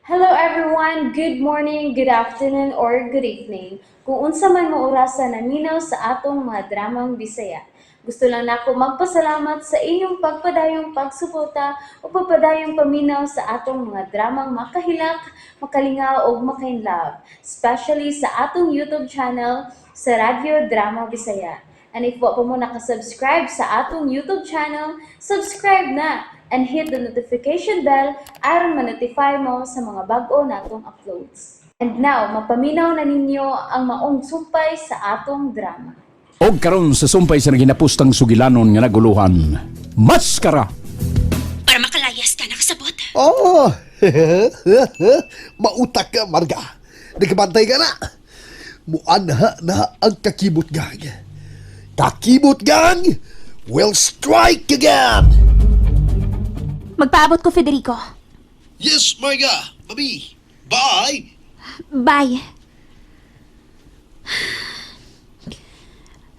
Hello everyone! Good morning, good afternoon, or good evening. Kung unsa man mo orasa naminaw sa atong mga dramang Bisaya. Gusto lang nako magpasalamat sa inyong pagpadayong pagsuporta o pagpadayong paminaw sa atong mga dramang makahilak, makalingaw ug makainlove, especially sa atong YouTube channel sa Radyo Drama Bisaya. And if wa pa mo nakasubscribe sa atong YouTube channel, subscribe na and hit the notification bell aron ma-notify mo sa mga bag-o natong uploads. And now, mapaminaw na ninyo ang maong sumpay sa atong drama. Og karon sa sumpay sa naginapustang sugilanon nga naguluhan. Maskara! Para makalayas ka, nakasabot. Oh, mautak ka, Marga. Nagkabantay ka na. Muanha na ang Kakibot Gang. Kakibot Gang will strike again! Magpaabot ko, Federico. Yes, Marga. Babi. Bye! Bye.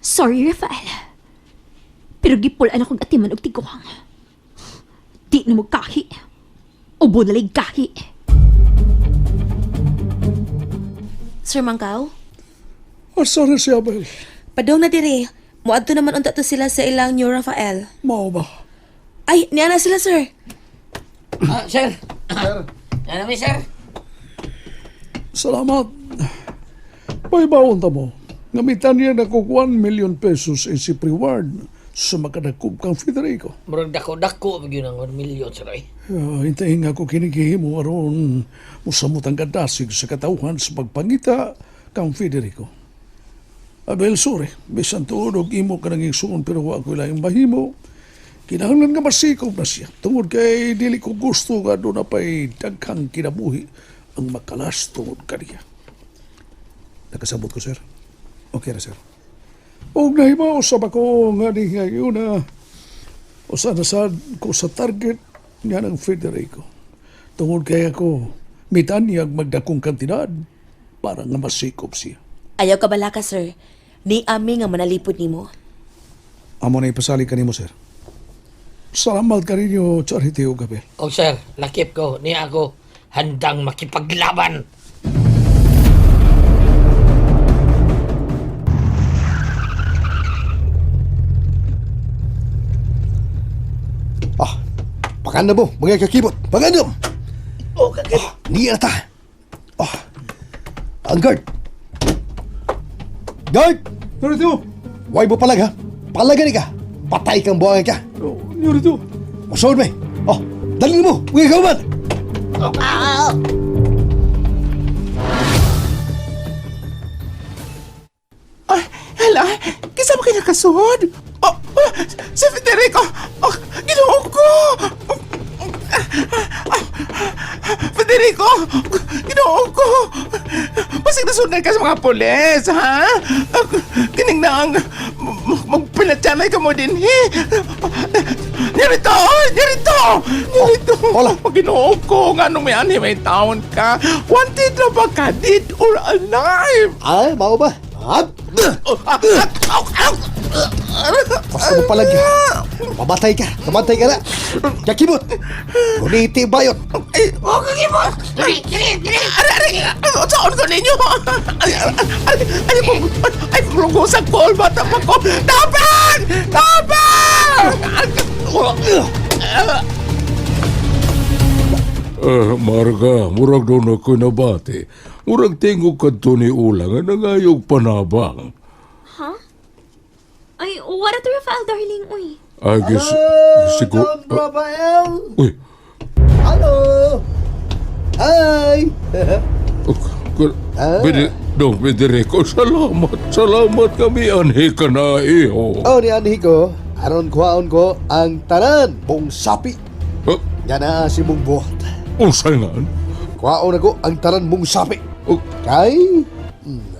Sorry, Rafael. Pero gipulan akong atiman og tiguang. Di na mo kahi. Ubo na lang kahi. Sir Mangkaw, Asa na si Abel? padong na dire. Muadto naman unta to sila sa ilang New Rafael. Mao ba? Ay, niya na sila, sir. Ah, sir. Sir. Ano mi, sir? Salamat. Paibawon ta mo. Ngamitan niya na ko 1 million pesos isip reward sa makadakop kang Federico. Murag dako-dako gyud ang 1 million, sir. Ay. Hintayin nga ko kinikihimo aron musamot ang kadasig sa katawhan sa pagpangita kang Federico. Abel, sorry. Bisan tuod og imo ka nang igsuon pero wa ko laing mahimo. Kinahanglan nga masikop na siya. Tungod kay dili ko gusto nga doon na pa'y daghang kinabuhi ang makalas tungod kaniya. Nakasabot ko, sir. Okay ra, sir. Og nahimo usab ako nga ni ngayon na usa na sad ko sa target niya ng Federico. Tungod kay ako, mitan niya ang magdakong kantidad para nga masikop siya. Ayaw ka balaka, sir. Ni ami nga manalipod nimo. Amo na ipasali kanimo, sir. Salamat kaninyo, Charity o Gabel. Oh, sir, lakip ko. Niya ako handang makipaglaban. Ah, pakanda mo, mga kakibot. Pangandam! Oh, kakibot. Ah, niya na ta. Ah, ang guard. Guard! Narito! Why mo palag ha? Palagan ka. Patay kang buwangan ka. Oh, narito! Musuod may. Oh, dalhin mo, mga kauban! Ay, hala, kisa mo kinakasod? Oh, oh, si Federico! Oh, ginoo ko! Oh, oh, ah, ah, Federico! Ginoo ko! Basig nasundan ka sa mga pulis, ha? Ah, kining na ang magpilatyanay ka mo din, he? Nirito! Nirito! Nirito! Hola. Oh, Ginoo ko! Nga nung may anhi may taon ka, wanted na ba ka, dead or alive? Ay, mao ba? Ah, Oh, ah, ah, ow, ow. Basta mo palag ka. Mamatay ka. Kamantay ka na. Kakibot! Guniti bayot. Ay, oh, kakibot! Diri, diri, diri. Ari, ari, ano, saan ko ninyo? Ari, ari, ari, ari, ay, kulungusan ko, bata pa ko. Tapang! Tapang! Ah, Marga, murag doon ako nabati. Murag tingog kadto ni Ulang nga nangayog panabang. Ha? Ay, what to Rafael, darling? Uy. Ay, gis, sigo... Don Rafael! Uy, Hello! Hi! oh, Dong Federico, salamat, salamat kami anhi ka na iho. Oh, ni anhi ko. Aron kuhaon ko ang tanan buong sapi. Ah, Nga na si mong buhat. unsay nga? Kuhaon ako ang tanan mong sapi. Oh, Kay,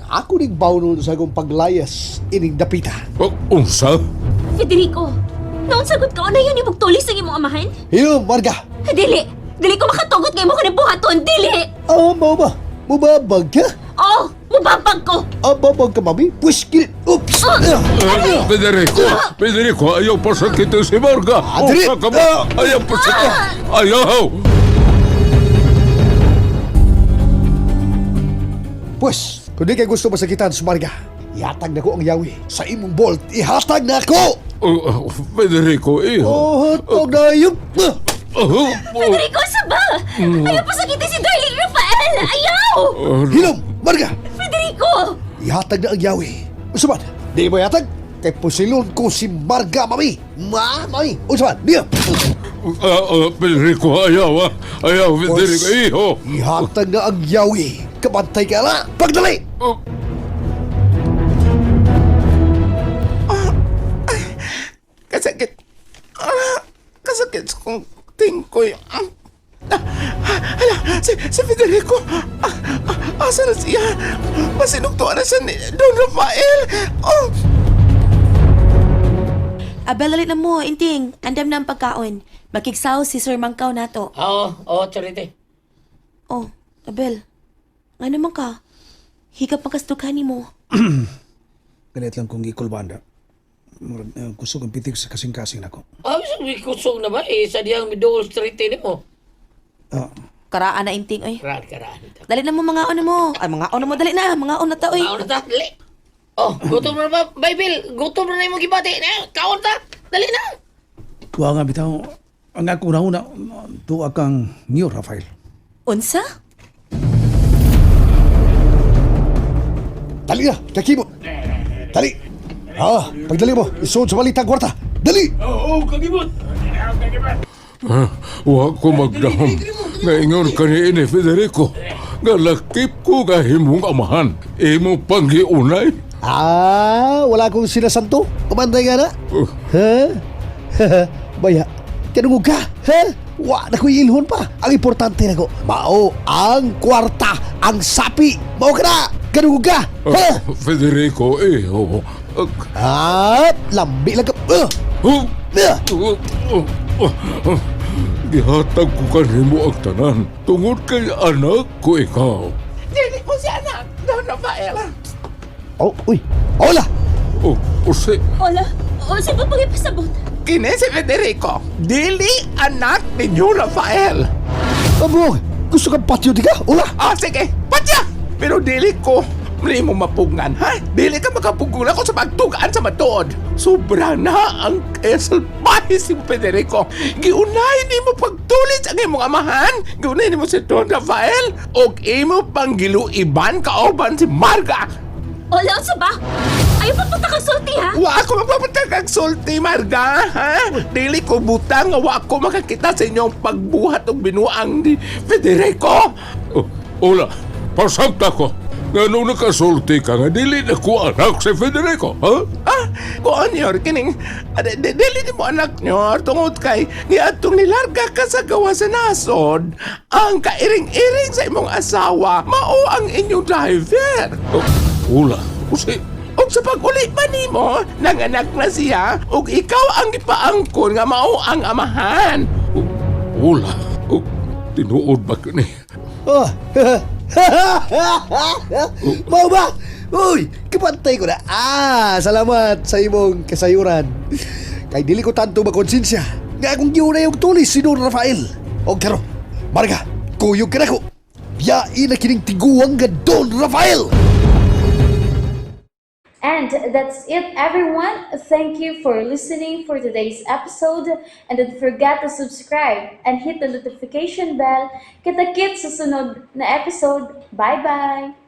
ako ning bawnon sa akong paglayas ining dapita. oh, unsa? Federico, noon sagot ka, na yun imong tulis ang imong amahan? Hiyo, Marga! Dili! Dili ko makatugot nga imo ko buhaton! Dili! Ah, mao ba? Mubabag ka? Oh! Mubabag ko! Ah, babag ka, mami? Puskil! Oops! Ah! Ah, Federico, Federico, ayaw pasakitin si Marga. Ah, dili. Unsa ka ba? Ayaw pasakit. Ayaw! Pwes, kung di kay gusto masakitan sa Marga, ihatag na ko ang yawi. Sa imong bolt, ihatag na ko! Oh, oh, Federico, iho. Oh, tog na yung... Oh, oh, Federico, sa ba? Ayaw pasakiti si Darling Rafael! Ayaw! oh, Hilom! Marga! Federico! Ihatag na ang yawi. Unsa man? Di mo ihatag? Kay pusilon ko si Marga, mami! Ma, mami! Unsa man? Diya! ah, ah, Federico, ayaw, ah. Ayaw, Federico, iho. Ihatag na ang yawi. Kabantay ka na! Pagdali! Oh, Kasakit. Ah, kasakit sa kong tingkoy. Ah, ah, hala, si Federico. Ah, ah, asa na siya? Masinugtuan na siya ni Don Rafael. Oh, Abel, dali na mo, Inting. Andam na ang pagkaon. Makigsaw si Sir Mangkaw nato. Oo, oo, Charity. Oh, Abel. Nga naman ka? Hikap pagkastukan mo. Ganit lang kong gikulbanda. Murag, kusog ang pitik sa kasing-kasing nako. Ah, may kusog na ba? Eh, sa diyang midool Charity ni mo. Ah, Karaan na, Inting, oy. Karaan, karaan. Dali na mo mga ano mo. Ay, mga ano mo, dali na. Mga ano ta, oy. Kaon na ta, dali. Oh, gutom na ba? Bible, gutom na na imong gibati. Na, kaon ta. Dali na. Wa nga bitaw, ang ako na una, tuwa kang New Rafael. Unsa? Dali na! Kakibot! Dali! Ah, pagdali mo, isuod sa balitang kwarta. Dali! ah, wa ko magdahom. Ngaingon ka ni ini, Federico. Nga lakip ko nga himong amahan. Imo panggiunay. Ah, wala akong sinasanto. Kumanday nga na. Oh, Ha? Baya, kanungog ka? Ha? Wa na ko'y ilhon pa. Ang importante na ko, mao ang kwarta, ang sapi. Mao ka na! Kanungog ka? Ha? ah, Federico, iho. Ah, Ah, lambi lang ka. Oh, Ah. oh, oh, oh, oh. Gihatag ko kanimo ang tanan tungod kay anak ko ikaw. dili mo siya anak, Don Rafael. Oh, uy. Hola! Oh, use, Hola? O, sa ba pagipasabot? Kini si Federico. Dili anak ninyo, Rafael. Among, gusto kang patyo di ka? Hola! Ah, sige, patya! Pero dili ko hindi mo mapugngan, ha? Dili ka makapugngan ako sa pagtugaan sa matuod. Sobra na ang kasalbahe si Federico. Giunay ni mo pagtulit ang imong amahan. Giunay ni mo si Don Rafael. O imo panggiluiban kauban si Marga. Hola, unsa ba? Ayaw pa punta kang sulti, ha? Wa ako magpapatagag sulti, Marga, ha? Dili ko butang nga wa ako makakita sa inyong pagbuhat og binuang ni Federico. oh, hola, pasabta ko. Nga nung nakasulti ka nga, dili na ko anak si Federico, ha? Ah, kuan yor kining dili ni mo anak nyor tungod kay niadtong nilarga ka sa gawa sa nasod. Ang kairing-iring sa imong asawa mao ang inyong driver. Oh, hola, use, Ug sa pag-uli pa nimo, nanganak na siya ug ikaw ang gipaangkon nga mao ang amahan. oh, hola, oh, tinuod ba kini? Oh. Mao ba? Uy, kapantay ko na. Ah, salamat sa imong kasayuran. Kay dili ko tanto makonsensya. Nga akong giunay og tulis si Don Rafael. Og karon, Marga, kuyog ka nako. Biyain na kining tiguang nga Don Rafael. And that's it, everyone. Thank you for listening for today's episode. And don't forget to subscribe and hit the notification bell. Kita-kits sa sunod na episode. Bye-bye!